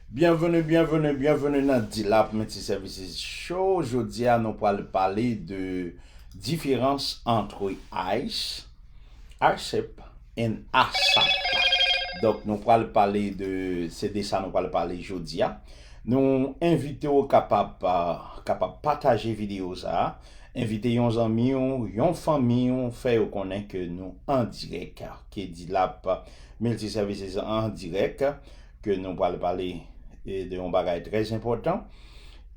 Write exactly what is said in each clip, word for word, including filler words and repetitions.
Byenveni, byenveni, byenveni nan Dilap Multiservices Show. Jodi a, nou pral pale de diferans ant ICE, ARCEP and ASAP. Donk, nou pral pale de, se de sa nou pral pale jodi a. Nou envite w kapab, ah, kapab pataje videyo sa a. Envite yon zanmi w, yon fanmi w, fè yo konnen ke nou an dirèk, ke Dilap Multiservices an dirèk, ke nou pral pale, e, de yon bagay trè enpòtan.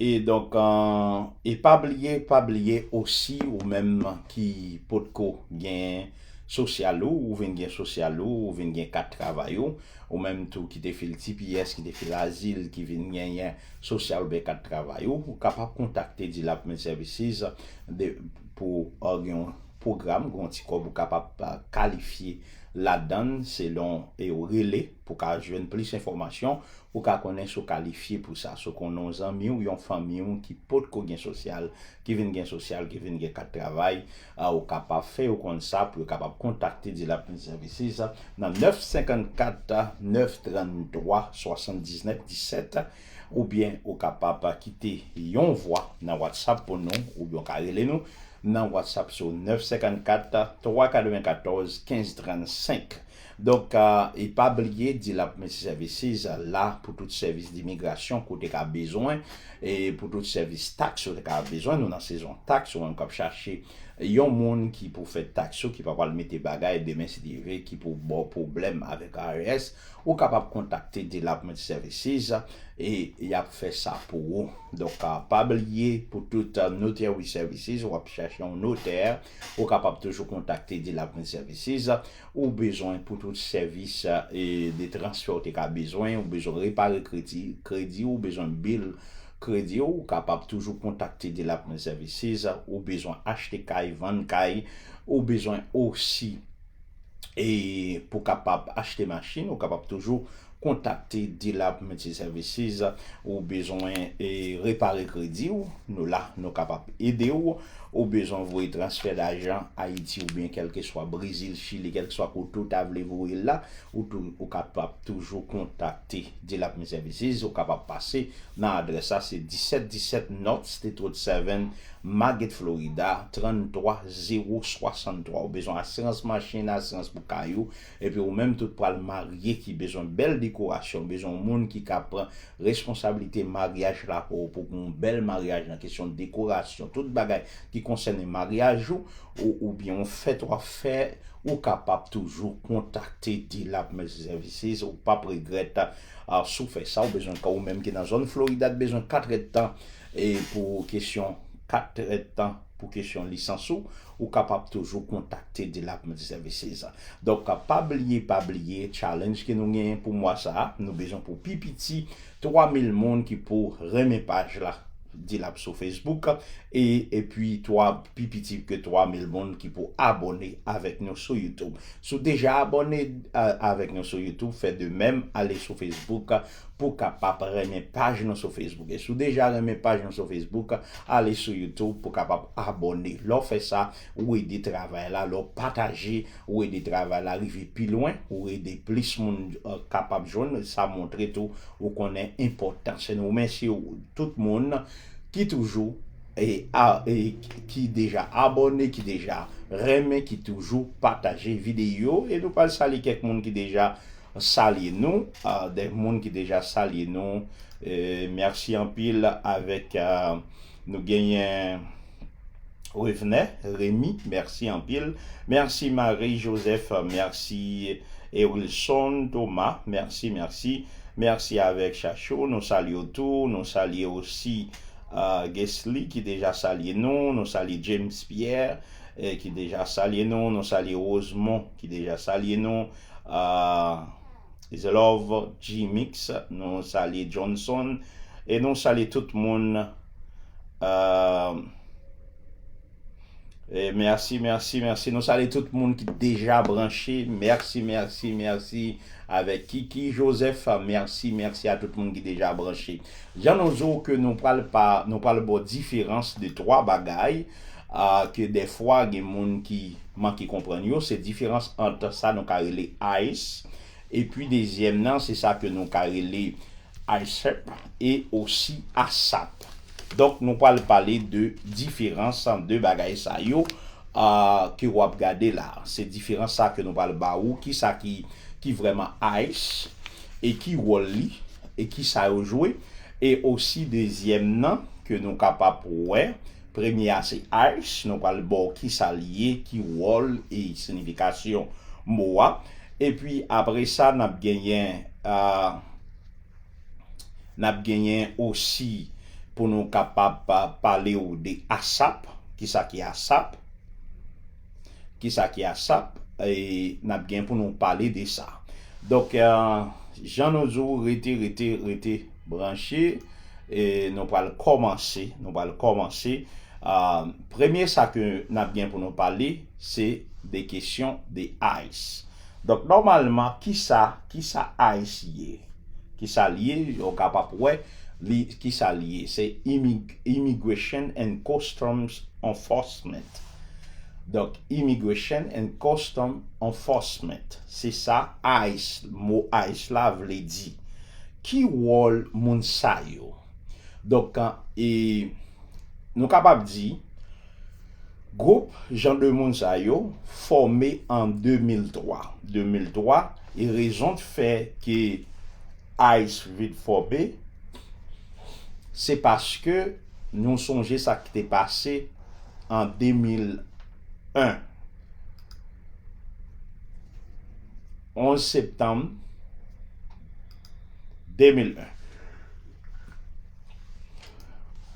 E donk, ah, e pa bliye, pa bliye osi, ou menm ki potko gen sosyal ou, ou vin gen sosyal ou, ou vin gen kat travay ou, ou menm tou ki te fil T P S, ki te fil azil, ki vin genyen sosyal oubyen kat travay ou, ou kapab kontakte Dilap Multiservices de, pou, ah, gen yon pwogram, gen yon ti kòb ou kapab, ah, kalifye ladan l selon e ou rele pou ka jwenn plis enfòmasyon, ou ka konnen si w kalifye pou sa. Si w konnen yon zanmi w, yon fanmi w ki potko gen sosyal, ki vin gen sosyal, ki vin gen kat travay, ah, ou kapab fè yo konn sa pou yo kapab kontakte Dilap Multiservices nan nèf senkannkat, nèf tranntwa, swasanndiznèf disèt, oubyen ou kapab kite yon vwa nan WhatsApp pou nou, oubyen w ka rele nou nan WhatsApp sou nèf senkannkat, twa katrevenkatòz, kenz trannsenk. Donk, ah, e pa bliye, Dilap Multiservices la pou tout sèvis dimigrasyon ke w te ka bezwen, e pou tout sèvis taks ou te ka bezwen. Nou nan sezon taks, ou menm k ap chache yon moun ki pou fè taks ou, ki pa pral mete bagay, demen si Dye vle, ki pou ba w pwoblèm avèk I R S, ou kapab kontakte Dilap Multiservices e y ap fè sa pou ou. Donk, ah, pa bliye, pou tout, ah, notary services, w ap chache yon notè, ou kapab toujou kontakte Dilap Multiservices. Ou bezwen pou tout sèvis, ah, e de transfè ou te ka bezwen, ou bezwen repare kredi, kredi, ou bezwen bil kredi, ou kapab toujou kontakte Dilap Multiservices. Ou bezwen achte kay, vann kay, ou bezwen osi e pou kapab achte machin, ou kapab toujou kontakte Dilap Multiservices. Ou bezwen, e, repare kredi w, nou la, nou kapab ede w. Ou bezwen voye transfè lajan Ayiti oubyen kèlkeswa Brezil, Chili, kèlkeswa kote w ta vle voye l la, ou tou, ou kapab toujou kontakte Dilap Multiservices. Ou kapab pase nan adrès la, se disèt disèt North State Road seven, Margate, Florida, tranntwa zewo swasanntwa. Ou bezwen asirans machin, asirans pou kay ou, epi ou menm tou pral marye ki bezwen bèl dekorasyon, bezwen yon moun ki ka pran responsablite maryaj la pou ou, pou yon bèl maryaj nan kesyon dekorasyon, tout bagay ki konsène maryaj ou, ou, oubyen yon fèt w ap fè, ou kapab toujou kontakte Dilap Multiservices, ou p ap regrèt, ah, si w fè sa, ou bezwen kay, ou menm ki nan zòn Florida, bezwen kat èdtan, e pou kesyon kat èdtan, pou kesyon lisans ou, ou kapab toujou kontakte Dilap Multiservices. Donk, pa bliye, pa bliye, challenge ke nou genyen pou mwa sa a, nou bezwen pou pi piti twa mil moun ki pou renmen paj la, Dilap sou Facebook, e, epi twa, pi piti ke twa mil moun ki pou abòne avèk nou sou YouTube. Si w deja abòne, a, avèk nou sou YouTube, fè de menm, ale sou Facebook pou kapab renmen paj nou sou Facebook. E si w deja renmen paj nou sou Facebook, ale sou YouTube pou kapab abòne. Lè w fè sa, ou ede travay la, lè w pataje, ou ede travay la rive pi lwen, ou ede plis moun, eh, kapab jwenn, sa montre tou ou konnen enpòtans. E nou remèsye tout moun ki toujou, e, a, e, ki deja abòne, ki deja renmen, ki toujou pataje videyo. E nou pral salye kèk moun ki deja salye nou, ah, de moun ki deja salye nou. Eh, mèsi anpil avèk, ah, nou genyen Revenè, Remy, mèsi anpil. Mèsi Marie Joseph, mèsi Ewilson Thomas, mèsi, mèsi. Mèsi avèk Chachou, nou salye w tou, nou salye osi, ah, Gesly ki deja salye nou, nou salye James Pierre, eh, ki deja salye nou, nou salye Rosemond ki deja salye nou, ah, Is Love G Mix, nou salye Johnson, e nou salye tout moun, ah, e mèsi, mèsi, mèsi. Nou salye tout moun ki deja branche. Mèsi, mèsi, mèsi. Avèk Kiki Joseph, mèsi, mèsi a tout moun ki deja branche. Jan nou di w ke nou pral pa, nou pral ba w diferans de twa bagay, ah, ke dèfwa gen moun ki manke konprann yo, se diferans ant sa nou ka rele ICE, epi dezyèm nan, se sa ke nou ka rele ICEP e osi ASAP. Donk, nou pral pale de diferans de bagay sa yo, ah, ke w ap gade la. Se diferans sa ke nou pral ba ou, ki sa ki, ki vrèman ICE, e ki wòl li, e ki sa yo jwe, e osi dezyèm nan ke nou kapab wè, premye a se ICE, nou pral ba w ki sa l ye, ki wòl e siyifikasyon mo a. Epi apre sa, n ap genyen, ah, n ap genyen osi pou nou kapab pa-, pale w de ASAP. Kisa ki ASAP? Kisa ki ASAP? E n ap gen pou nou pale de sa. Donk, eh, jan nou di w, rete, rete, rete branche. E nou pral kòmanse, nou pral kòmanse. Ah, premye sa ke n ap gen pou nou pale, se de kesyon de ICE. Donk, nòmalman, kisa, kisa ICE ye? Kisa l ye? Ou kapab wè, li, kisa l ye? Se immig-, Immigration and Customs Enforcement. Donk, Immigration and Customs Enforcement. Se sa ICE, mo ICE la vle di. Ki wòl moun sa yo? Donk, e, nou kapab di, gwoup jan de moun sa yo fòme an de mil twa. De mil twa, e rezon k fè ke ICE vin fòme, se paske nou sonje sa ki te pase an de mil en. Onz septanm de mil en.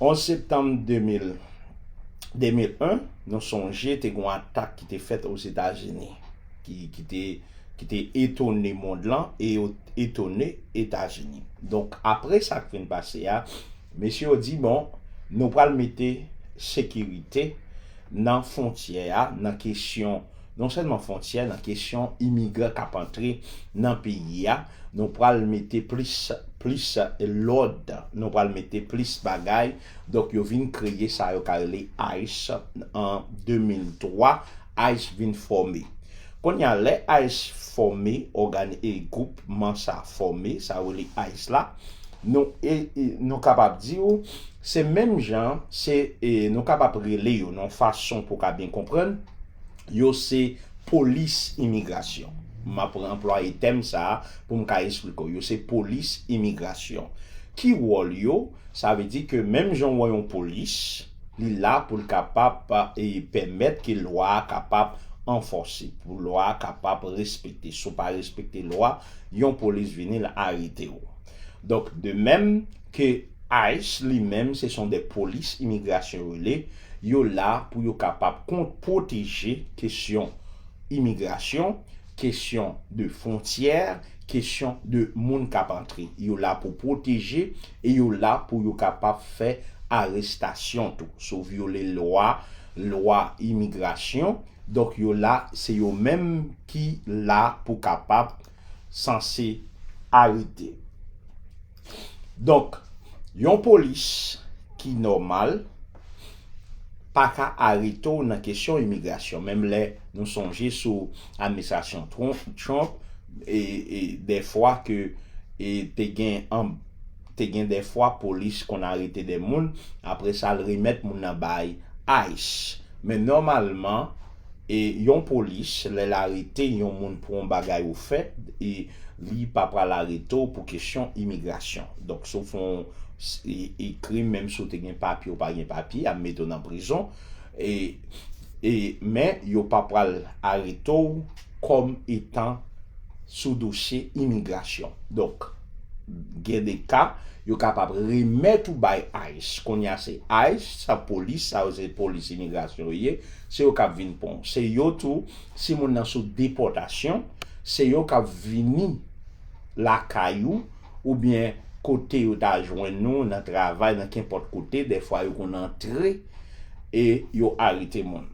Onz septanm de mil, de mil en, nou sonje te gen yon atak ki te fèt Ozetazini, ki, ki te, ki te etone mond lan e yo etone Etazini. Donk, apre sa k fin pase a, mesye yo di, bon, nou pral mete sekirite nan fwontyè a, nan kesyon, non sèlman fwontyè, nan kesyon imigran k ap antre nan peyi a, nou pral mete plis, plis lòd, nou pral mete plis bagay. Donk, yo vin kreye sa yo ka rele ICE an de mil twa, ICE vin fòme. Kounye a, lè ICE fòme, ògani-, e, gwoupman sa fòme, sa yo rele ICE la, nou, e, e, nou kapab di w, se menm jan, se, e, nou kapab rele yo nan yon fason pou w ka byen konprann, yo se polis imigrasyon. M ap anplwaye tèm sa a pou m ka esplike w. Yo se polis imigrasyon. Ki wòl yo? Sa vle di ke menm jan w wè yon polis, li la pou l kapab, e, pèmèt ke lwa a kapab anfòse, pou lwa a kapab respekte. Si w pa respekte lwa, yon polis vini, l arete w. Donk, de menm ke ICE li menm, se son de polis imigrasyon yo rele, yo la pou yo kapab kon-, pwoteje kesyon imigrasyon, kesyon de fwontyè, kesyon de moun k ap antre. Yo la pou pwoteje e yo la pou yo kapab fè arestasyon tou. Si w vyole lwa, lwa imigrasyon, donk yo la, se yo menm ki la pou kapab sanse arete. Donk, yon polis ki nòmal pa ka arete w nan kesyon imigrasyon. Menm lè nou sonje sou administrasyon Trump, Trump, e, e, dèfwa ke, e, te gen an, te gen dèfwa polis konn arete de moun, apre sa l remèt moun nan bay ICE. Men nòmalman, e yon polis, lè l arete yon moun pou yon bagay ou fè, e li pa pral arete w pou kesyon imigrasyon. Donk, si w fè yon, e, e krim, menm si w te gen papye ou pa gen papye, y ap mete w nan prizon. E, e, men yo pa pral arete w kòm etan sou dosye imigrasyon. Donk, gen de ka, yo kapab remèt ou bay ICE. Kounye a se ICE, sa polis, sa yo se polis imigrasyon yo ye, se yo k ap vin pran w. Se yo tou, si moun nan sou depòtasyon, se yo k ap vini lakay ou, oubyen kote yo ta jwenn ou, nan travay, nan kenpòt kote, dèfwa yo konn antre e yo arete moun.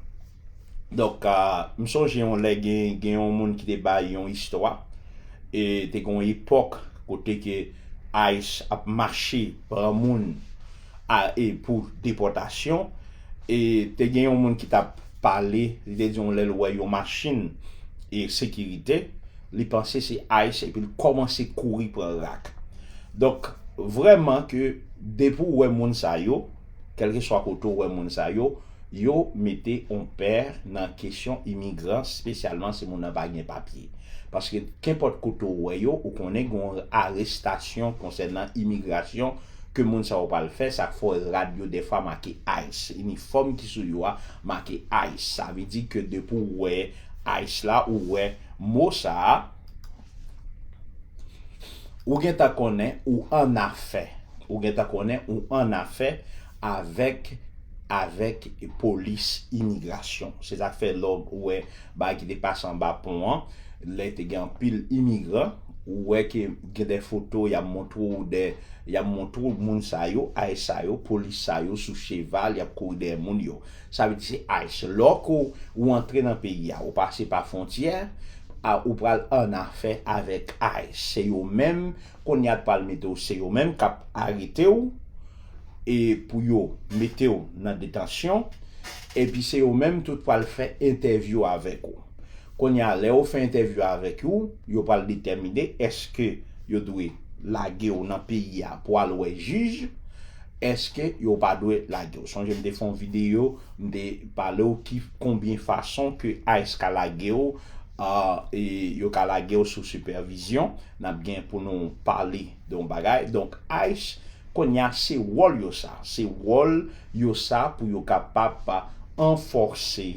Donk, ah, m sonje yon lè gen, gen yon moun ki te bay yon istwa, e te gen yon epòk kote ke ICE ap mache pran moun a, e pou depòtasyon, e te gen yon moun ki t ap pale, li te di yon lè l wè yon machin e sekirite, li panse se ICE epi l kòmanse kouri pran rak. Donk, Vrèman ke depi w wè moun sa yo, kèlkeswa kote w wè moun sa yo, yo mete on pè nan kesyon imigran, espesyalman si moun nan pa gen papye. Paske kenpòt kote w wè yo, ou konnen gen yon arestasyon konsènan imigrasyon ke moun sa yo pral fè, sa k fè w wè rad yo dèfwa make ICE. Inifòm ki sou yo a make ICE. Sa vle di ke depi w wè ICE la, ou wè mo sa a, ou gentan konnen ou annafè. Ou gentan konnen ou annafè avèk avèk polis imigrasyon. Se sa k fè lè w wè bagay ki te pase anba pon an, lè te gen anpil imigran, ou wè ke gen de foto y ap montre w de, y ap montre w moun sa yo, ICE sa yo, polis sa yo sou cheval, y ap kouri dèyè moun yo. Sa vle di se ICE. Lè w ou antre nan peyi a, ou pase pa fwontyè a, ou pral annafè avèk ICE. Se yo menm, kounye a t pral mete w, se yo menm k ap arete w e pou yo mete w nan detansyon, epi se yo menm tou k pral fè entèvyou avèk ou. Kounye a, lè yo fè entèvyou avèk ou, yo pral detèmine èske yo dwe lage w nan peyi a pou al wè jij, èske yo pa dwe lage w. Sonje m te fè yon videyo, m te pale w ki konbyen fason ke ICE ka lage w, a, e yo ka lage w sou sipèvizyon. N ap gen pou nou pale de yon bagay. Donk, ICE, kounye a, se wòl yo sa. Se wòl yo sa pou yo kapab ranfòse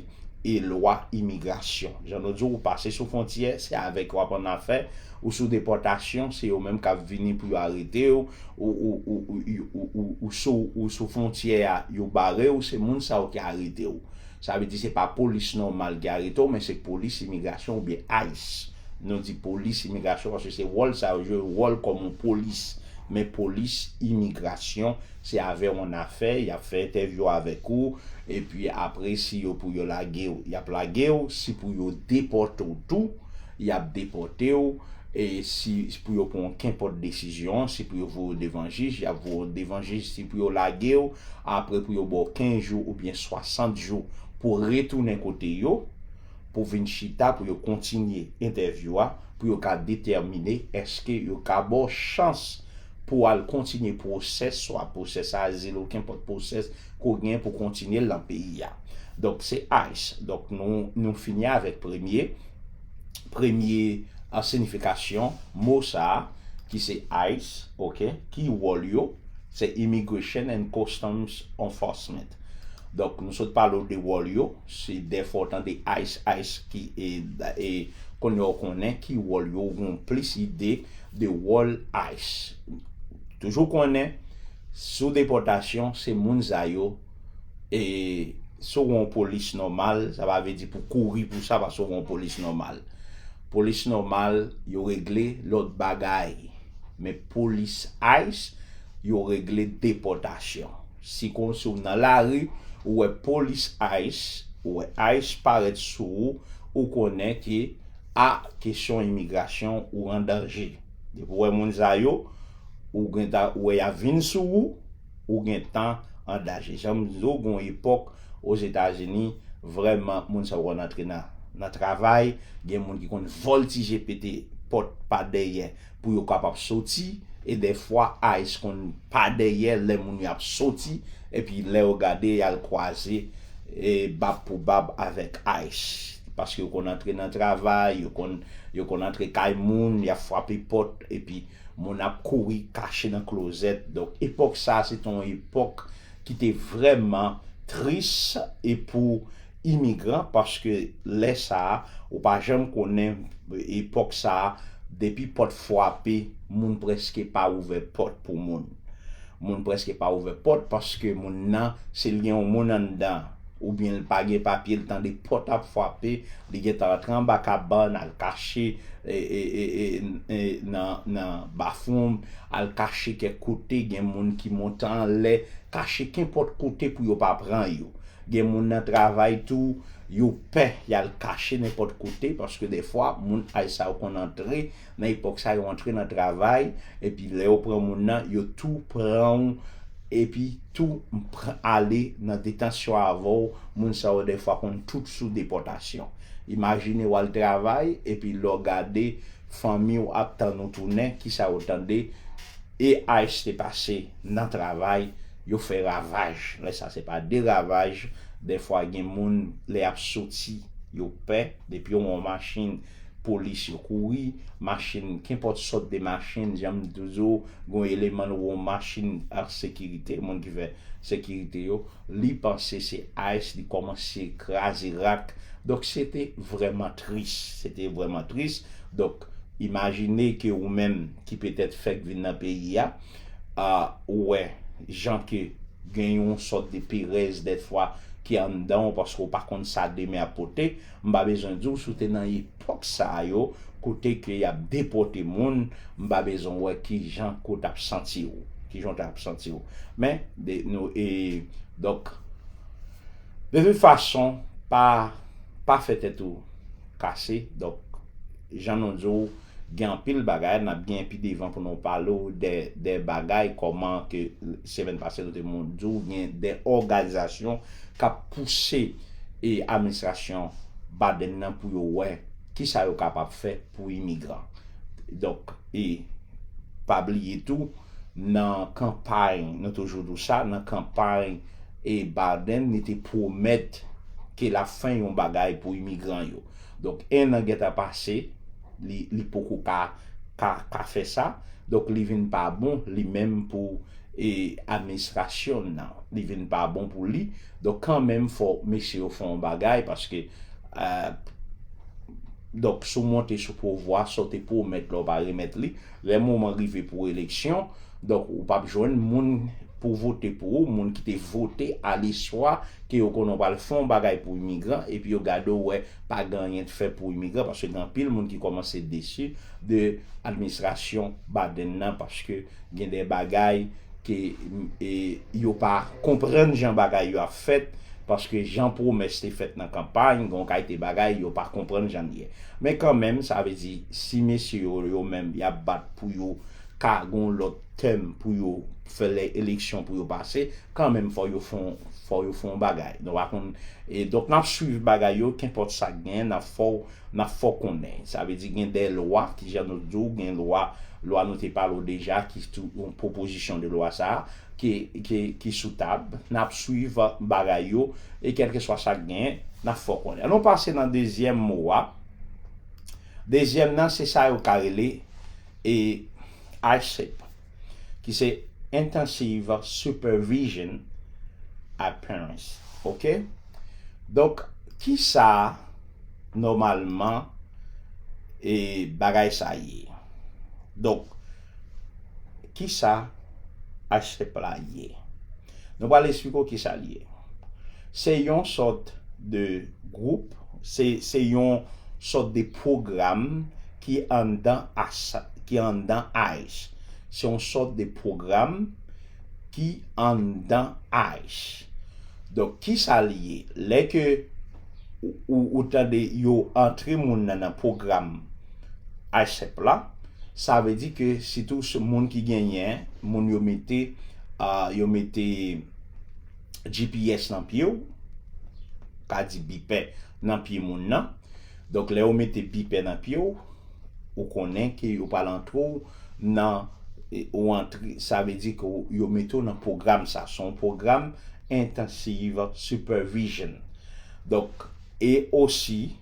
e lwa imigrasyon. Jan nou di w, ou pase sou fwontyè, se avèk yo w ap annafè, ou sou depòtasyon, se yo menm k ap vini pou yo arete w, ou, ou, ou, ou, ou, ou, ou sou, ou sou fwontyè a, yo bare w, se moun sa yo ki arete w. Sa vle di se pa polis nòmal ki arete w, men se polis imigrasyon oubyen ICE. Nou di polis imigrasyon paske se wòl sa yo jwe, wòl kòm yon polis. Men polis imigrasyon, se avè w annafè, y ap fè entèvyou avèk ou, epi apre si yo pou yo lage w, y ap lage w, si pou yo depòte w tou, y ap depòte w, e si pou yo pran kenpòt desizyon, si pou yo voye w devan jij, y ap voye w devan jij, si pou yo lage w, apre pou yo ba w kenz jou oubyen swasant jou pou retounen kote yo, pou vin chita, pou yo kontinye entèvyou a, pou yo ka detèmine èske yo ka ba w chans pou w al kontinye pwosès, swa pwosès azil ou kenpòt pwosès ke w gen pou kontinye l nan peyi a. Donk, se ICE. Donk, nou, nou fini avèk premye, premye, a, siyifikasyon mo sa a, ki se ICE, oke? Ki wòl yo? Se Immigration and Customs Enforcement. Donk, nou sot pale w de wòl yo, se dèfwa w tande ICE, ICE ki, e, e, kounye a w konnen ki wòl yo, ou gen plis ide de wòl ICE. Toujou konnen, sou depòtasyon, se moun sa yo, e, si w gen yon polis nòmal, sa pa vle di pou kouri pou sa, paske w gen yon polis nòmal. Polis nòmal, yo regle lòt bagay. Men polis ICE, yo regle depòtasyon. Si konsi w nan lari, ou wè polis ICE, ou wè ICE parèt sou ou, ou konnen ke, a, kesyon imigrasyon, ou an danje. Depi w wè moun sa yo, ou gentan, ou wè y ap vin sou ou, ou gentan an danje. Jan m di w, gen yon epòk Ozetazini, vrèman, moun sa yo konn antre nan, nan travay, gen moun ki konn vòltije pete pòt pa dèyè pou yo kapab soti, e dèfwa ICE konn pa dèyè lè moun yo ap soti, epi lè yo gade, y al kwaze, e, bab pou bab avèk ICE. Paske yo konn antre nan travay, yo konn, yo konn antre kay moun, y ap frape pòt, epi moun ap kouri kache nan klozèt. Donk, epòk sa a, se te yon epòk ki te vrèman tris e pou imigran, paske lè sa a, ou pa janm konnen epòk sa a, depi pòt frape, moun prèske pa ouvè pòt pou moun. Moun prèske pa ouvè pòt paske moun nan, si l gen yon moun anndan, oubyen l pa gen papye, l tande pòt ap frape, li gentan rantre anba kabann, al kache, e, e, e, e, e, nan, nan bafwon, al kache kèk kote, gen moun ki monte anlè, kache kenpòt kote pou yo pa pran yo. Gen moun nan travay tou, yo pè y al kache nenpòt kote, paske dèfwa, moun ICE sa yo konn antre, nan epòk sa yo antre nan travay, epi lè yo pran moun nan, yo tou pran w, epi tou pran, ale nan detansyon avè w, moun sa yo dèfwa konn tout sou depòtasyon. Imajine w al travay, epi lè w gade, fanmi w ap tann ou tounen, kisa yo tande, E ICE te pase nan travay, yo fè ravaj. Lè sa se pa de ravaj, dèfwa gen moun lè y ap soti, yo pè, depi yo wè yon machin polis yo kouri, machin, kenpòt sòt de machin, jan m toujou, gen yon eleman nou wè yon machin ak sekirite, moun ki fè sekirite yo, li panse se ICE, li kòmanse kraze rak. Donk se te vrèman tris, se te vrèman tris. Donk imajine ke ou menm ki petèt fèk vin nan peyi a, a, ou wè jan ke gen yon sòt de perèz dèfwa ki anndan w paske w pa konn sa demen ap pote. M pa bezwen di w si w te nan epòk sa a yo, kote ke y ap depòte moun, m pa bezwen wè kijan ke w t ap santi w, kijan w t ap santi w. Men, de, nou, e, donk, de tout fason, pa, pa fè tèt ou kase. Donk, jan nou di w, gen anpil bagay, n ap gen pi devan pou nou pale w de, de bagay, kòman ke semèn pase nou te moun di w, gen de òganizasyon k ap pouse e administrasyon Biden nan pou yo wè kisa yo kapab fè pou imigran. Donk, e pa bliye tou, nan kanpay, nou toujou di w sa, nan kanpay e Biden, li te pwomèt ke l ap fè yon bagay pou imigran yo. Donk, en an gentan pase, li, li poko ka, ka, ka fè sa. Donk, li vin pa bon, li menm pou, e, administrasyon nan. Li vin pa bon pou li. Donk, kanmenm, fò mesye yo fè yon bagay, paske, e, donk, si w monte sou pouvwa, sa w te pwomèt la, w pa remèt li. Lè moman rive pou eleksyon, donk, ou p ap jwenn moun pou vote pou ou, moun ki te vote aleswa ke yo konnen w pral fè yon bagay pou imigran, epi yo gade w wè pa gen anyen t fè pou imigran, paske gen anpil moun ki kòmanse desi de administrasyon Biden nan, paske gen de bagay ke, e, yo pa konprann jan bagay yo ap fèt, paske jan pwomès te fèt nan kanpay, gen yon kalite bagay yo pa konprann jan l ye. Men kanmenm, sa vle di, si mesye yo, yo menm, y ap bat pou yo ka gen yon lòt tèm pou yo fè lè eleksyon pou yo pase, kanmenm fò yo fè yon, fò yo fè yon bagay. Nou pa konn, e donk n ap swiv bagay yo, kenpòt sa k genyen, n ap fè w, n ap fè w konnen. Sa vle di gen de lwa, ki jan nou di w, gen lwa, lwa nou te pale w deja, ki tou, yon pwopozisyon de lwa sa a, ki, ki, ki sou tab. N ap swiv bagay yo, e kèlkeswa sa k genyen, n ap fè w konnen. Ann nou pase nan dezyèm mo a. Dezyèm nan, se sa yo ka rele, e, ICE, ki se Intensive Supervision Appearance. Oke? Donk, kisa nòmalman, e, bagay sa ye? Donk, kisa ICE la ye? Nou pral esplike w kisa l ye. Se yon sòt de gwoup, se, se yon sòt de pwogram ki anndan ICE, ki anndan ICE. Se yon sòt de pwogram ki anndan ICE. Donk, kisa l ye? Lè ke ou, ou, ou tande yo antre moun nan nan pwogram ICE la, sa vle di ke sitou se moun ki genyen, moun yo mete, a, yo mete G P S nan pye w, ka di bipè nan pye moun nan. Donk, lè yo mete bipè nan pye w, ou konnen ke yo pral antre w nan, e, ou antre, sa vle di ke w, yo mete w nan pwogram sa. Se yon pwogram Intensive Supervision. Donk, e osi,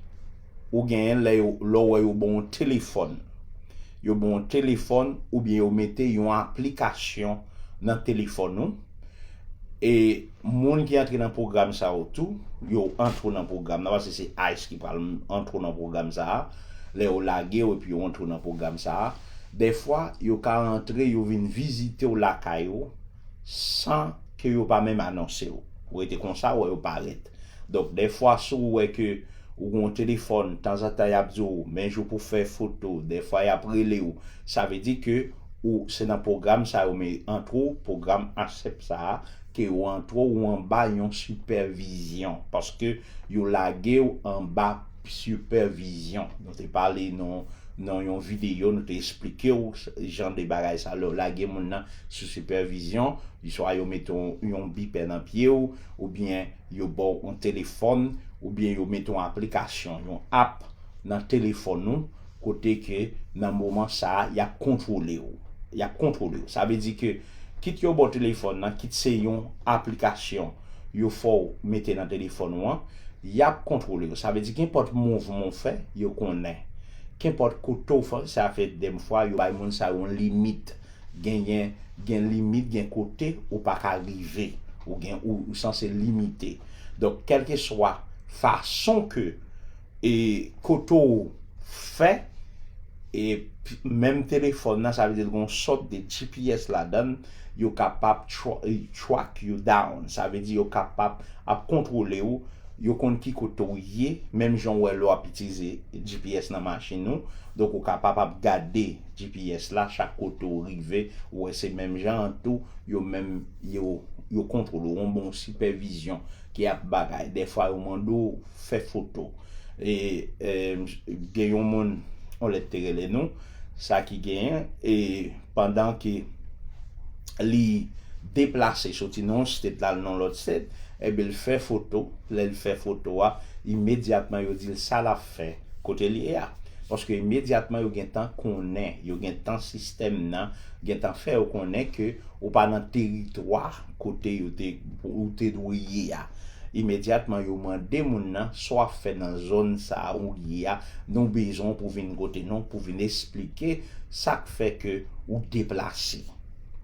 ou genyen lè yo, lè w wè yo ban w telefòn. Yo ban w telefòn oubyen yo mete yon aplikasyon nan telefòn ou. E moun ki antre nan pwogram sa yo tou, yo antre w nan pwogram nan, paske se ICE ki pral antre w nan pwogram sa a. Lè yo lage w epi yo antre w nan pwogram sa a, dèfwa, yo ka antre, yo vin vizite w lakay ou, san ke yo pa menm anonse w. Ou rete konsa, ou wè yo parèt. Donk, dèfwa, si w wè ke ou gen yon telefòn, tanzantan y ap di w, men jou pou fè foto, dèfwa y ap rele w. Sa vle di ke ou, se nan pwogram sa yo, men antre w, pwogram ICE sa a, ke ou antre w, ou anba yon sipèvizyon, paske yo lage w anba sipèvizyon. Nou te pale nan, nan yon videyo, nou te esplike w jan de bagay sa, lè yo lage moun nan sou sipèvizyon, swa yo mete yon, yon bipè nan pye w, oubyen yo ba w yon telefòn, oubyen yo mete yon aplikasyon, yon app nan telefòn ou, kote ke nan moman sa a, y ap kontwole w. y ap kontwole w. Sa vle di ke kit yo ba w telefòn nan, kit se yon aplikasyon yo fè w mete nan telefòn ou an, y ap kontwole w. Sa vle di kenpòt mouvman w fè, yo konnen. Kenpòt kote w fè, sa fè dèfwa yo bay moun sa yo yon limit. Genyen, gen limit, gen kote ou pa ka rive. Ou gen, ou, ou sanse limite. Donk, kèlkeswa fason ke e kote w fè, e p- menm telefòn nan, sa vle di l gen yon sòt de G P S ladan l, yo kapab tra- e, track you down. Sa vle di yo kapab ap kontwole w, yo konn ki kote w ye, menm jan w wè lè w ap itilize G P S nan machin ou. Donk, ou kapab ap gade G P S la, chak kote w rive, ou wè se menm jan an tou, yo menm, yo, yo kontwole w, yon bon sipèvizyon ki ap bagay. Dèfwa, yo mande w fè foto. E, e, gen yon moun, yon lèt te rele nou, sa ki genyen, e pandan ke li deplase soti nan yon state la al nan lòt state, ebyen, l fè foto. Lè l fè foto a, imedyatman, yo di l sa l ap fè, kote l ye a. Paske imedyatman, yo gentan konnen, yo gentan sistèm nan, gentan fè yo konnen ke ou pa nan teritwa kote yo te, ou te dwe ye a. Imedyatman, yo mande moun nan, sa w ap fè nan zòn sa a ou ye a, nou bezwen w pou vin kote nou, pou vin esplike sa k fè ke ou deplase.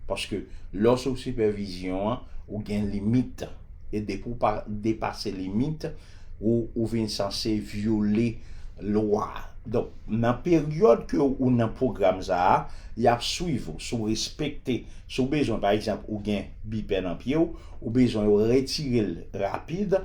Paske lè w sou sipèvizyon an, ou gen limit. E depi w pa depase limit, ou, ou vin sanse vyole lwa. Donk, nan peryòd ke ou nan pwogram sa a, y ap swiv ou. Si w respekte, si w bezwen, pa egzanp, ou gen bipè nan pye w, ou bezwen yo retire l rapid,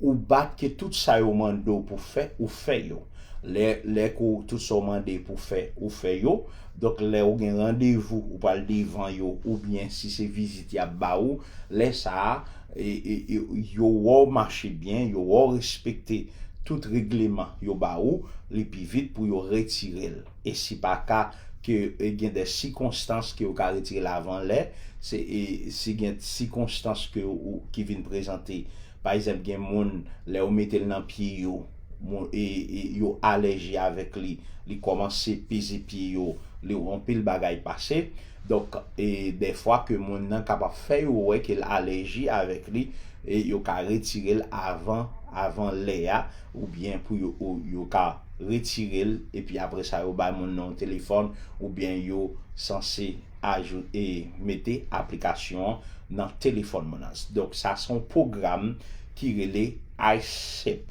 ou bat ke tout sa yo mande w pou fè, ou fè yo. Lè, lè ke w, tout sa w mande pou fè, ou fè yo. Donk, lè w gen randevou, ou pral devan yo, oubyen si se vizit y ap ba ou, lè sa a, e, e, e, yo wè w mache byen, yo wè w respekte tout regleman yo ba ou, li pi vit pou yo retire l. E si pa ka ke, e, gen de sikonstans ke yo ka retire l avan lè, se, e, si gen sikonstans ke ou, ki vin prezante, pa egzanp, gen moun, lè yo mete l nan pye yo, moun, e, e, yo alèji avèk li, li kòmanse peze pye yo, li anpil bagay pase. Donk, e, dèfwa ke moun nan kapab fè yo wè ke l alèji avèk li, e yo ka retire l avan, avan lè a, oubyen pou yo, yo, yo ka retire l, epi apre sa, yo bay moun nan yon telefòn, oubyen yo sanse ajoute, mete aplikasyon an nan telefòn moun nan. Donk, sa se yon pwogram ki rele ICEP.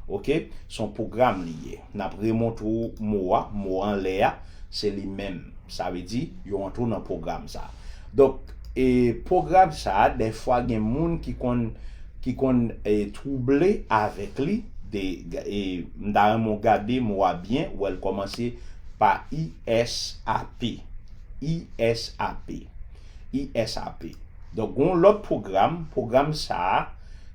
Oke? Se yon pwogram li ye. N ap remontre w mo a, mo anlè a, se li menm. Sa vle di, yo antre w nan pwogram sa. Donk, e pwogram sa, dèfwa gen moun ki konn, ki konn, e, twouble avèk li, de, e, m ta renmen w gade mo a byen, ou wè l kòmanse pa I S A P. I S A P. I S A P. Donk, gen yon lòt pwogram. Pwogram sa a,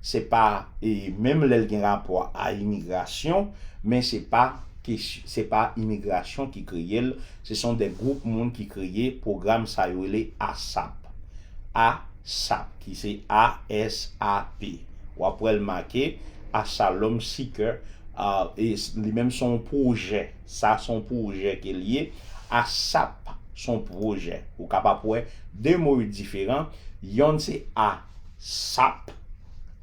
se pa, e, menm lè l gen rapò a imigrasyon, men se pa kesy-, se pa imigrasyon ki kreye l, se son de gwoup moun ki kreye pwogram sa yo rele ASAP. ASAP, ki se A S A P. W ap wè l make Asylum Seeker, a, e s-, li menm se yon pwojè. Sa se yon pwojè ke l ye. ASAP se yon pwojè. Ou kapab wè de mo yo diferan. Yonn se A, sap,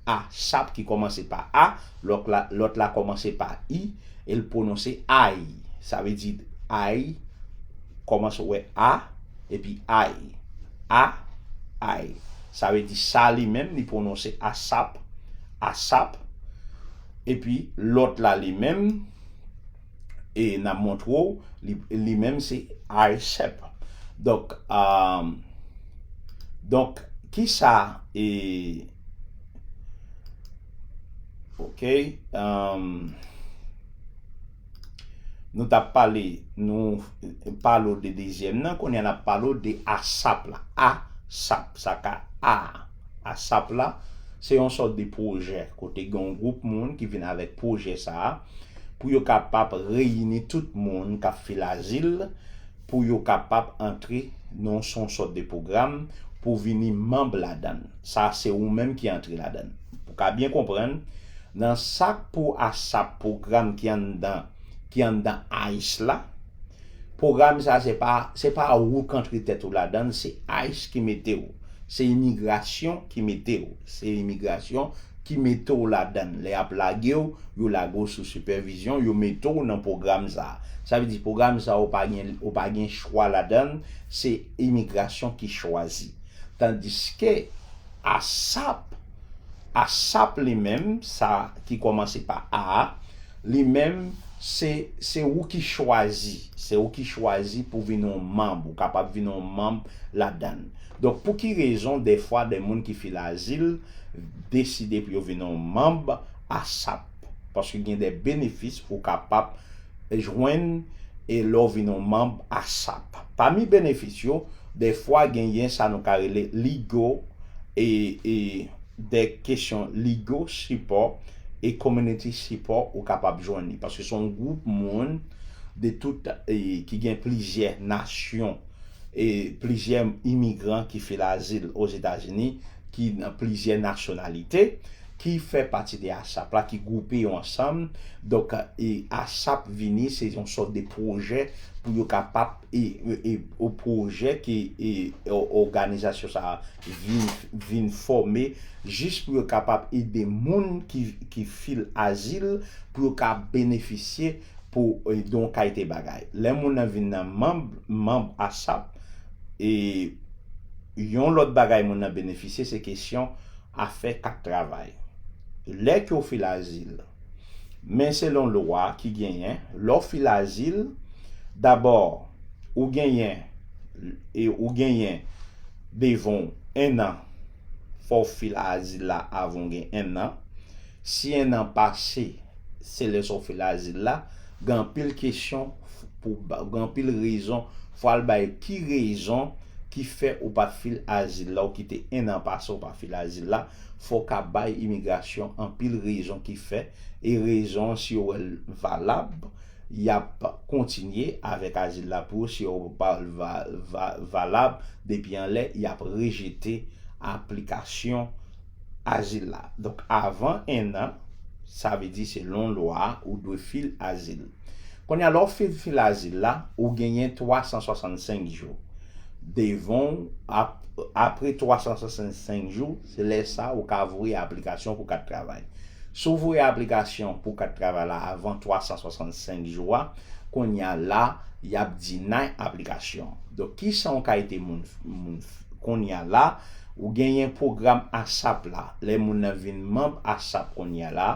A, sap ki kòmanse pa A, lòt la, lòt la kòmanse pa I, e l pwononse ay. Sa vle di ay, kòmanse wè A, epi ay. A, ay. Sa vle di sa li menm, li pwononse asap, asap. Epi lòt la li menm, e n ap montre w, li, li menm se ICEP. Donk, um, donk, kisa, e, ok, um, nou t ap pale, nou pale w de dezyèm nan, kounye a n ap pale w de ASAP la. ASAP, sa ka A. ASAP la, se yon sòt de pwojè, kote gen yon gwoup moun ki vin avèk pwojè sa a, pou yo kapab reyini tout moun k ap file azil, pou yo kapab antre nan yon sòt de pwogram pou vini manm ladan l. Sa se ou menm ki antre ladan l. Pou ka byen konprann, nan sa k pou ASAP pwogram ki anndan, ki anndan ICE la, Pwogram sa se pa, se pa ou k antre tèt ou ladan l, se ice ki mete w. Se imigrasyon ki mete w. Se imigrasyon ki mete w ladan l. Lè y ap lage w, yo lage w sou sipèvizyon, yo mete w nan pwogram sa. Sa vle di pwogram sa ou pa gen, ou pa gen chwa ladan l, se imigrasyon ki chwazi. Tandiske ASAP, ASAP li menm, sa ki kòmanse pa A a, li menm, se, se ou ki chwazi, se ou ki chwazi pou vin yon manm, ou kapab vin yon manm ladan l. Donk, pou ki rezon, dèfwa, de moun ki fil azil deside pou yo vin yon manm ASAP? Paske gen de benefis ou kapab jwenn e lè w vin yon manm ASAP. Pami benefis yo, dèfwa genyen sa nou ka rele legal e, e de kesyon legal sipò e community sipò ou kapab jwenn li. Paske se yon gwoup moun de tout, e, ki gen plizyè nasyon e plizyè imigran ki fil azil Ozetazini, ki nan plizyè nasyonalite, ki fè pati de ASAP la, ki gwoupe yo ansanm. Donk, e ASAP vini, se yon sòt de pwojè pou yo kapab, e, e, e, o pwojè ke, e, o, òganizasyon sa a vin, vin fòme, jis pou yo kapab ede moun ki, ki fil azil, pou yo ka benefisye pou, e, de yon kalite bagay. Lè moun nan vin nan manm, manm ASAP, e yon lòt bagay moun nan benefisye, se kesyon afè kat travay. Lè ke w fil azil, men selon lwa ki genyen, lè w fil azil, dabò, ou genyen, e ou genyen devan w en an, fò w fil azil la avan w gen en an. Si en an pase, se lè sa w fil azil la, gen anpil kesyon pou ba, gen anpil rezon, fò al bay ki rezon ki fè ou pa t fil azil la, ou kite en an pase ou pa fil azil la, fò w ka bay imigrasyon anpil rezon ki fè, e rezon si yo wè l valab, y ap kontinye avèk azil la pou ou, si yo pa va, va, valab, depi anlè, y ap rejete aplikasyon azil la. Donk, avan en an, sa vle di selon lwa a, ou dwe fil azil. Kounye a, lè w fil, fil azil la, ou genyen twa san swasannsenk jou. Devan w, ap, apre twa san swasannsenk jou, se lè sa ou ka voye aplikasyon pou kat travay. Si w voye aplikasyon pou kat travay la avan twa san swasannsenk jou a, kounye a la, y ap deny aplikasyon. Donk, ki sa yon kalite moun, moun, kounye a la, ou genyen pwogram ASAP la. Lè moun nan vin manm ASAP kounye a la,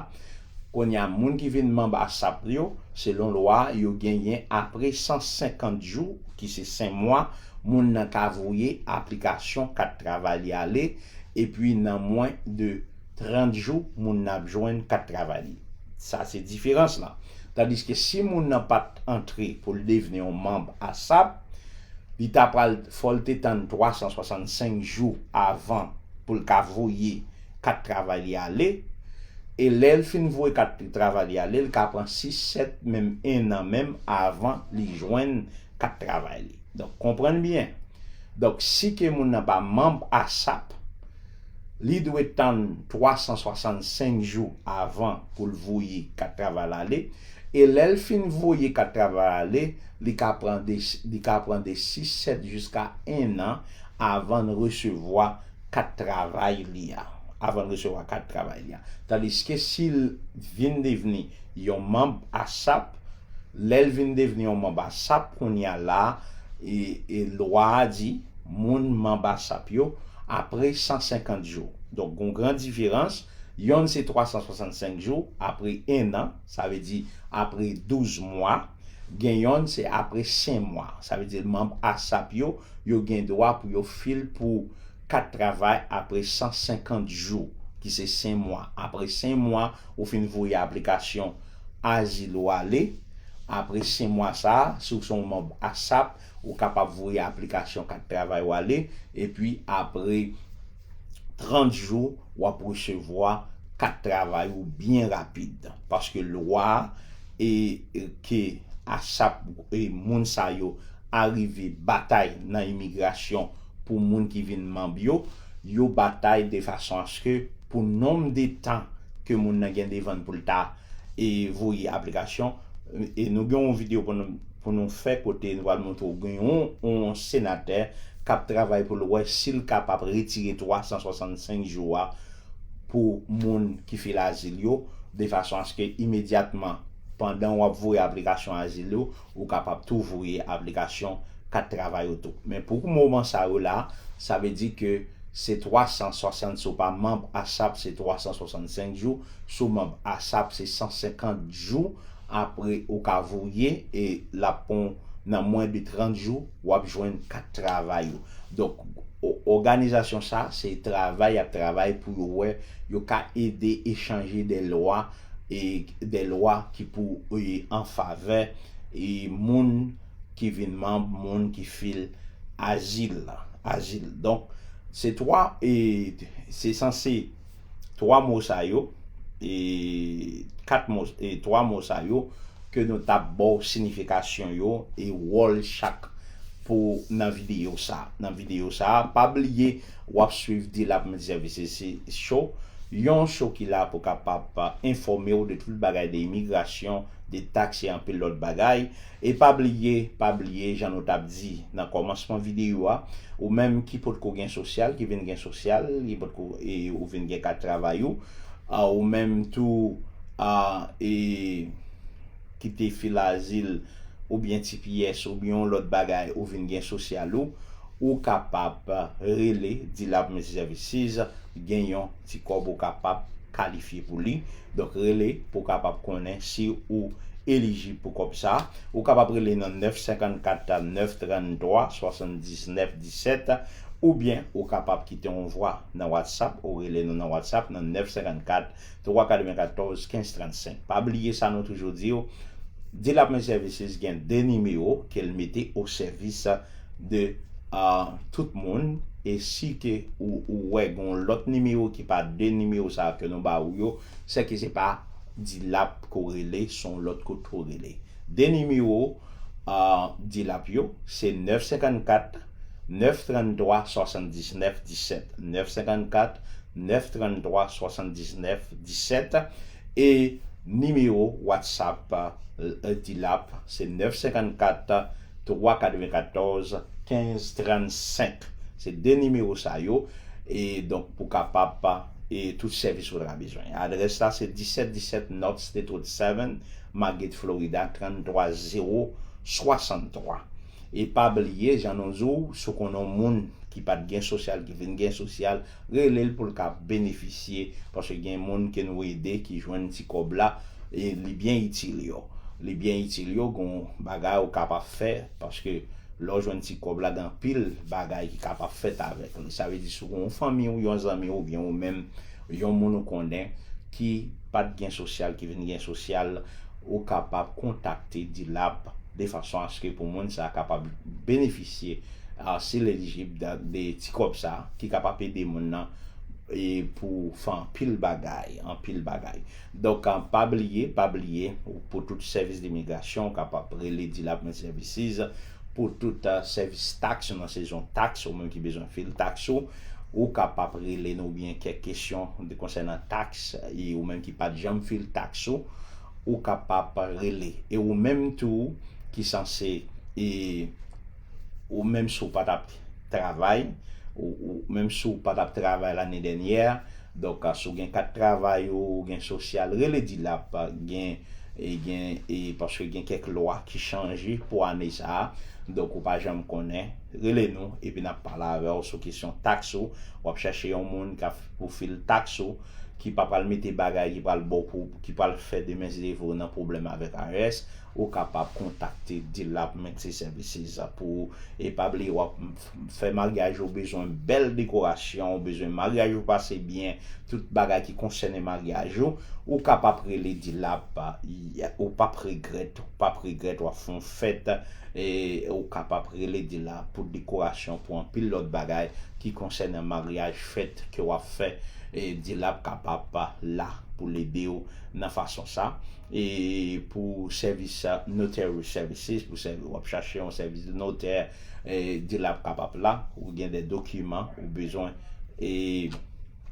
kounye a moun ki vin manm ASAP yo, selon lwa, yo genyen apre san senkant jou, ki se senk mwa, moun nan ka voye aplikasyon kat travay li ale, epi nan mwen de trant jou, moun nan ap jwenn kat travay li. Sa se diferans lan. Tandiske si moun nan pa t antre pou l devni yon manm ASAP, li ta pral, fò l te tann twa san swasannsenk jou avan pou l ka voye kat travay li ale. E lè l fin voye kat travay li ale, l ka pran sis, sèt, menm en an menm avan li jwenn kat travay li. Donk, konprann byen. Donk, si ke moun nan pa manm ASAP, li dwe tann twa san swasannsenk jou avan pou l voye kat travay la ale. E lè l fin voye kat travay la ale, li ka pran de, li ka pran de sis, sèt jiska en an avan l resevwa kat travay li a. Avan l resevwa kat travay li a. Tandiske si l vin devni yon manm ASAP, lè l vin devni yon manm ASAP, kounye a la, e, e lwa a di, moun manm ASAP yo, apre san senkant jou. Donk, gon gran diferans, yonn se twa san swasannsenk jou, apre en an, sa vle di apre douz mwa, gen yonn se apre senk mwa. Sa vle di manm ASAP yo, yo gen dwa pou yo fil pou kat travay apre san senkant jou, ki se senk mwa. Apre senk mwa, ou fin voye aplikasyon azil ou ale. Apre senk mwa sa a, si w se yon manm ASAP, ou kapab voye aplikasyon kat travay ou ale. Epi apre trant jou, w ap resevwa kat travay ou byen rapid. Paske lwa e, e ke ASAP e moun sa yo arive batay nan imigrasyon pou moun ki vin manm yo, yo batay de fason aske pou nonm de tan ke moun nan gen devan l pou l ta e voye aplikasyon, e nou gen yon videyo pou nou, pou nou fè kote nou pral montre w gen yon, yon senatè k ap travay pou l wè si l kapab retire twa san swasannsenk jou a pou moun ki file azil yo, de fason aske imedyatman, pandan w ap voye aplikasyon azil yo, ou kapab tou voye aplikasyon kat travay ou tou. Men pou moman sa yo la, sa vle di ke se twa san swasant, si w pa manm asap, se twa san swasannsenk jou, si w manm asap, se san senkant jou, apre ou ka voye, e l ap pran nan mwen de trant jou, w ap jwenn kat travay ou. Donk, òganizasyon sa, se travay y ap travay pou yo wè, yo ka ede echanje de lwa, e de lwa ki pou, e, an favè, e moun ki vin manm, moun ki file azil, azil. Donk, se twa, e se sanse twa mo sa yo, e kat mo, e twa mo sa yo, ke nou t ap ba w siyifikasyon yo e wòl chak pou nan videyo sa. Nan videyo sa, pa bliye w ap swiv Dilap Multiservices Show, yon show ki la pou kapab enfòme w de tout bagay de imigrasyon, de taks e anpil lòt bagay. E pa bliye, pa bliye, jan nou t ap di nan kòmansman videyo a, ou menm ki potko gen sosyal, ki vin gen sosyal, ki potko, e, ou vin gen kat travay ou, a, ou menm tou, a, e, ki te file azil, oubyen T P S, oubyen yon lòt bagay, ou vin gen sosyal ou, ou kapab rele Dilap Multiservices, gen yon ti kòb ou kapab kalifye pou li. Donk, rele pou w kapab konnen si ou elijib pou kòb sa. Ou kapab rele nan nèf senkannkat, nèf tranntwa, swasanndiznèf disèt, oubyen ou kapab kite yon vwa nan WhatsApp, ou rele nou nan WhatsApp nan nèf senkannkat, twa katrevenkatòz, kenz trannsenk. Pa bliye sa nou toujou di w, Dilap Multiservices gen de nimewo ke l mete o sèvis de, a, tout moun, e si ke ou, ou wè gen yon lòt nimewo ki pa de nimewo sa ke nou ba ou yo, se ke se pa Dilap ke w rele, se yon lòt kote w rele. De nimewo, a, Dilap yo, se nèf senkannkat, nèf tranntwa, swasanndiznèf disèt, nèf senkannkat, nèf tranntwa, swasanndiznèf disèt, e nimewo WhatsApp, e, Dilap, se nèf senkannkat, twa katrevenkatòz, kenz trannsenk. Se de nimewo sa yo, e donk pou kapab, e tout sèvis ou ta bezwen. Adrès la se disèt disèt North State Road seven, Margate, Florida, tranntwa zewo swasanntwa. E pa bliye, jan nou di w, si w konnen yon moun ki pa t gen sosyal, ki vin gen sosyal, rele l pou l ka benefisye, paske gen moun ke nou ede ki jwenn ti kòb la, e li byen itil yo. Li byen itil yo, gen yon bagay ou kapab fè, paske lè w jwenn ti kòb la, gen anpil bagay ki kapab fèt avèk li. Sa vle di, si w gen yon fanmi w, yon zanmi w, oubyen ou menm, yon moun ou konnen ki pa t gen sosyal, ki vin gen sosyal, ou kapab kontakte Dilap de fason aske pou moun sa a kapab benefisye, a, si l elijib, de, de ti kòb sa a, ki kapab ede moun nan, e pou fè anpil bagay, anpil bagay. Donk, a, pa bliye, pa bliye, ou pou tout sèvis dimigrasyon, ou kapab rele Dilap Multiservices, pou tout, a, sèvis taks nan sezon taks, ou menm ki bezwen file taks ou, ou kapab rele nou oubyen kèk kesyon de konsènan taks, e ou menm ki pa t janm file taks ou, ou kapab rele. E ou menm tou ki sanse, e ou menm si w pa t ap travay, ou, ou menm si w pa t ap travay lane dènyè, donk, a, si w gen kat travay ou, ou gen sosyal, rele Dilap, gen, e gen, e paske gen kèk lwa ki chanje pou ane sa a, donk ou pa janm konnen, rele nou, epi n ap pale avè w sou kesyon taks ou, w ap chèche yon moun k ap pou file taks ou, ki pa pral mete bagay, ki pral ba w pou, ki pral fè demen si Dye vle w nan pwoblèm avèk I R S, ou kapab kontakte Dilap Multiservices pou ou. E pa bliye, w ap fè maryaj ou, bezwen bèl dekorasyon, ou bezwen maryaj ou pase byen, tout bagay ki konsène maryaj ou, ou kapab rele Dilap, ou p ap regrèt, ou p ap regrèt, w ap fè yon fèt, e ou kapab rele Dilap pou dekorasyon, pou anpil lòt bagay ki konsène maryaj, fèt ke w ap fè, e Dilap kapab la pou l ede w nan fason sa. E pou sèvis, a, notary services, pou sèvi, w ap chache yon sèvis de notè, e Dilap kapab la, ou gen de dokiman ou bezwen, e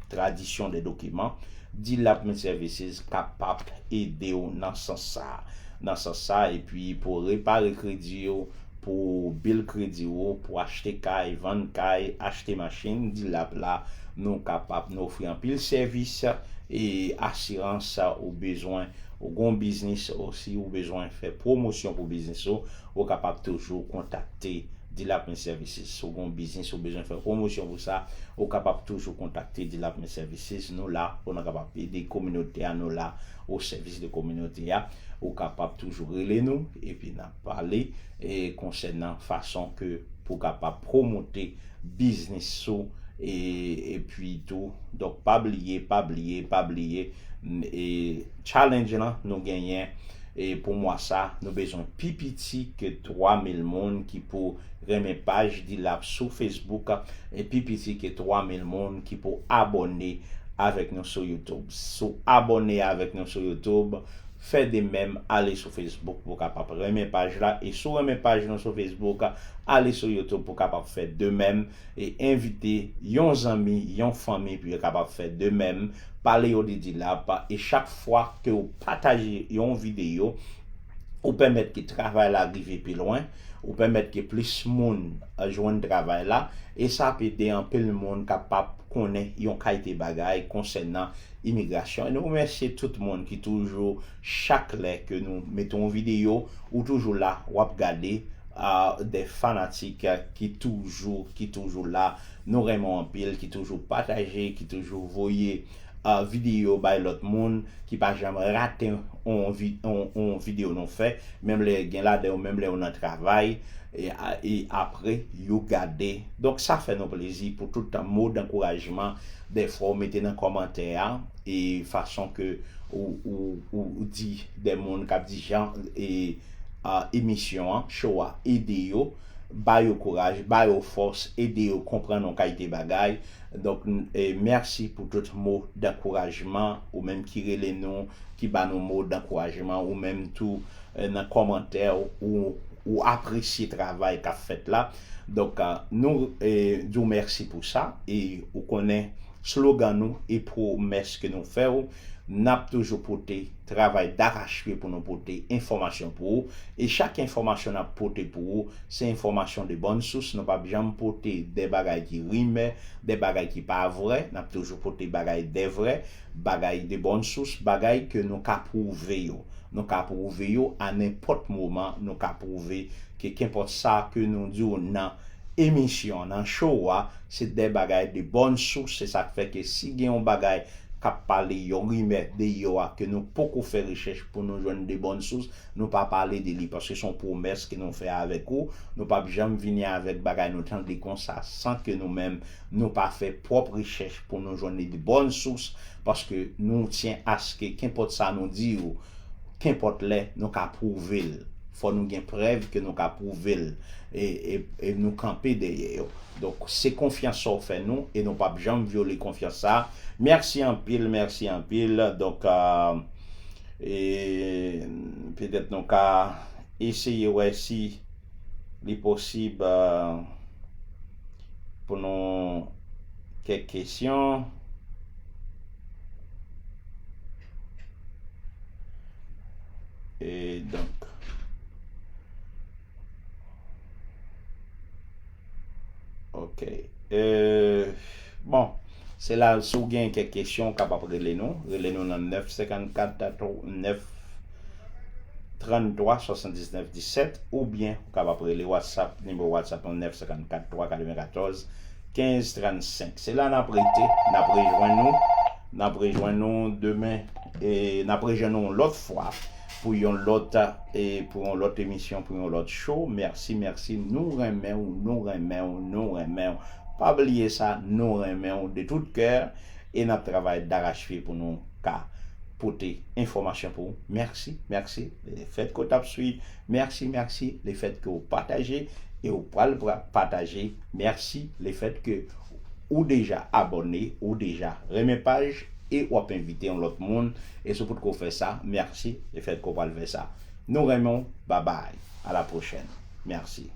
tradisyon de dokiman, Dilap Multiservices kapab ede w nan sans sa a. nan sans sa, epi pou repare kredi yo, pou bil kredi yo, pou achte kay, vann kay, achte machin, D-Lap la, nou kapab, nou ofri anpil sèvis e asirans ou bezwen, ou gon biznis osi, ou bezwen fè pwomosyon pou biznis ou, ou kapab toujou kontakte D-Lap Services. Si w gon biznis ou bezwen fè pwomosyon pou sa, ou kapab toujou kontakte D-Lap Services. Nou la pou nou kapab ede kominote a, nou la o sèvis de kominote a. Ou kapab toujou rele nou, epi n ap pale e konsènan fason ke pou kapab pwomote biznis ou, e, epi tou, donk, pa bliye, pa bliye, pa bliye, n-, e, challenge lan nou genyen, e, pou mwa sa, nou bezwen pi piti ke twa mil moun ki pou renmen paj D-Lap sou Facebook, e pi piti ke twa mil moun ki pou abòne avèk nou sou YouTube. Si w abòne avèk nou sou YouTube, fè de menm, ale sou Facebook pou w kapab renmen paj la. E si w renmen paj nou sou Facebook, ale sou YouTube pou w kapab fè de menm. E envite yon zanmi, yon fanmi pou yo kapab fè de menm. Pale yo de D-Lap. E chak fwa ke w pataje yon videyo, ou pèmèt ke travay la rive pi lwen, ou pèmèt ke plis moun, eh, jwenn travay la, e sa ap ede anpil moun kapab konnen yon kalite bagay konsènan imigrasyon. E nou remèsye tout moun ki toujou, chak lè ke nou mete yon videyo, ou toujou la, w ap gade, ah, de fanatik, ah, ki toujou, ki toujou la. Nou renmen w anpil, ki toujou pataje, ki toujou voye, ah, videyo bay lòt moun, ki pa janm rate yon vi-, yon, yon videyo nou fè, menm lè gen ladan yo, menm lè yo nan travay, e, a, e apre, yo gade. Donk, sa fè nou plezi pou tout mo dankourajman, dèfwa w mete nan kòmantè a, e fason ke ou, ou, ou, ou di de moun k ap di jan, e, a, emisyon an, show a, ede yo, ba yo kouraj, ba yo fòs, ede yo konprann yon kalite bagay. Donk, n-, e, mèsi pou tout mo dankourajman, ou menm ki rele nou, ki ba nou mo dankourajman, ou menm tou, e, nan kòmantè, ou, ou apresye travay k ap fèt la. Donk, a, nou, e, di w mèsi pou sa, e ou konnen slogan nou e pwomès ke nou fè w, n ap toujou pote travay darachpye pou nou pote enfòmasyon pou ou. E chak enfòmasyon n ap pote pou ou, se enfòmasyon de bòn sous. Nou p ap janm pote de bagay ki rimè, de bagay ki pa vrè. N ap toujou pote bagay de vrè, bagay de bòn sous, bagay ke nou ka pwouve yo. Nou ka pwouve yo a nenpòt moman, nou ka pwouve ke kenpòt sa ke nou di w nan emisyon, nan show a, se de bagay de bòn sous. Se sa k fè ke si gen yon bagay k ap pale, yon rimè deyò a, ke nou poko fè rechèch pou nou jwenn de bòn sous, nou pa pale de li, paske se yon pwomès ke nou fè avèk ou. Nou p ap janm vini avèk bagay nou tande konsa, san ke nou menm, nou pa fè pwòp rechèch pou nou jwenn de bòn sous, paske nou tyen aske kenpòt sa nou di w, kenpòt lè, nou ka pwouve l. Fò nou gen prèv ke nou ka pwouve l, e, e, e nou kanpe dèyè yo. Donk, se konfyans sa w fè nou, e nou p ap janm vyole konfyans sa. Mèsi anpil, mèsi anpil. Donk, a, e, petèt nou ka eseye wè si li posib, a, pou nou kèk kesyon. E donk, ok. E, bon, se la, si w gen kèk kesyon, w kapab rele nou. Rele nou nan nèf senkannkat, nèf tranntwa swasanndiznèf disèt, oubyen ou kapab rele WhatsApp, nimewo WhatsApp nou nèf senkannkat twa katrevenkatòz kenz trannsenk. Se la n ap rete, n ap rejwenn nou, n ap rejwenn nou demen, e n ap rejwenn nou yon lòt fwa pou yon lòt, e pou yon lòt emisyon, pou yon lòt show. Mèsi, mèsi, nou renmen w, nou renmen w, nou renmen w. Pa bliye sa, nou renmen w de tout kè, e n ap travay darachpye pou nou ka pote enfòmasyon pou ou. Mèsi, mèsi, lefètke w t ap swiv. Mèsi, mèsi, lefètke w pataje e w pral pra-, pataje. Mèsi, lefètke ou deja abòne, ou deja renmen paj e w ap envite yon lòt moun. E si w potko fè sa, mèsi, lefètke w pral fè sa. Nou renmen w, babay, a la pwochèn. Mèsi.